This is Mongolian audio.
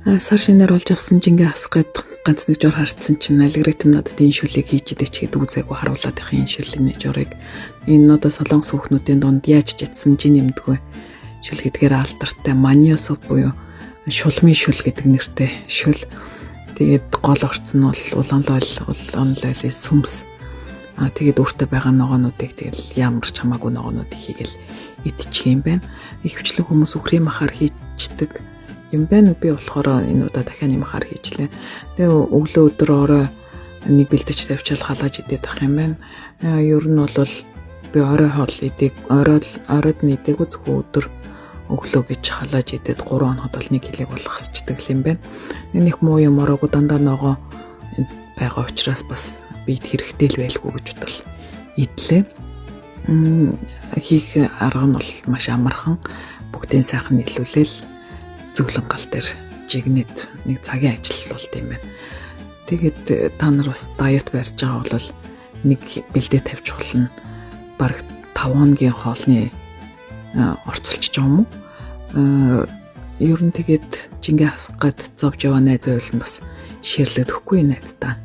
Сар шинээр олж авсан жингээ хасах гээд ганц нэг жор харцсан чинь алгоритм надад энэ шүлийг хийж идэж гэдэг үзээгүй харуулад их энэ шүлний жорыг. Энэ одоо солонгос хүүхнүүдийн дунд яаж чатсан жин нэмдэггүй шүл гэдгээр алдартай манио суп буюу шулмын шүл гэдэг нэртэй шүл. Тэгээд гол орц нь бол улаан лойл, улаан лойлын сүмс. Тэгээд өөртөө байгаа ногоонуудыг тэгэл ямар ч хамаагүй ногоонуудыг хийгээл идчих юм байна. Ихэвчлэн хүмүүс үхрийн махаар хийчдэг юм байна. Би болохоор энэ удаа дахиад нэг махаар хийчлээ. Тэгээ өглөө өдөр орой нэг бэлдэж тавьчаал халааж идэх ах юм байна. Ер нь бол би орой хоол идэг, орой оройд нь идээгүй, зөвхөн өдөр өглөө гэж халааж идээд 3 хоногод бол 1 кг болох хасчдаг юм байна. Нэг муу юм ороогүй, дандаа ногоо байгаа учраас бас бид хэрэгтэй л байлгүй гэж бодвол идлээ. Хийх арга нь бол маш амархан. Бүгдийн сайхан нийлүүлээл зөөлөн гал дээр жигнэд нэг цагийн ажил болд юм байна. Тэгээд та нар бас дайет барьж байгаа бол нэг бэлдээ тавьж болно. Бараг 5 хоногийн хоолны орцолчж байгаа юм уу? Ер нь тэгээд жингээ хасах гад зовж яваа найз байвал нь бас шеэрлээд өгөхгүй найздаа.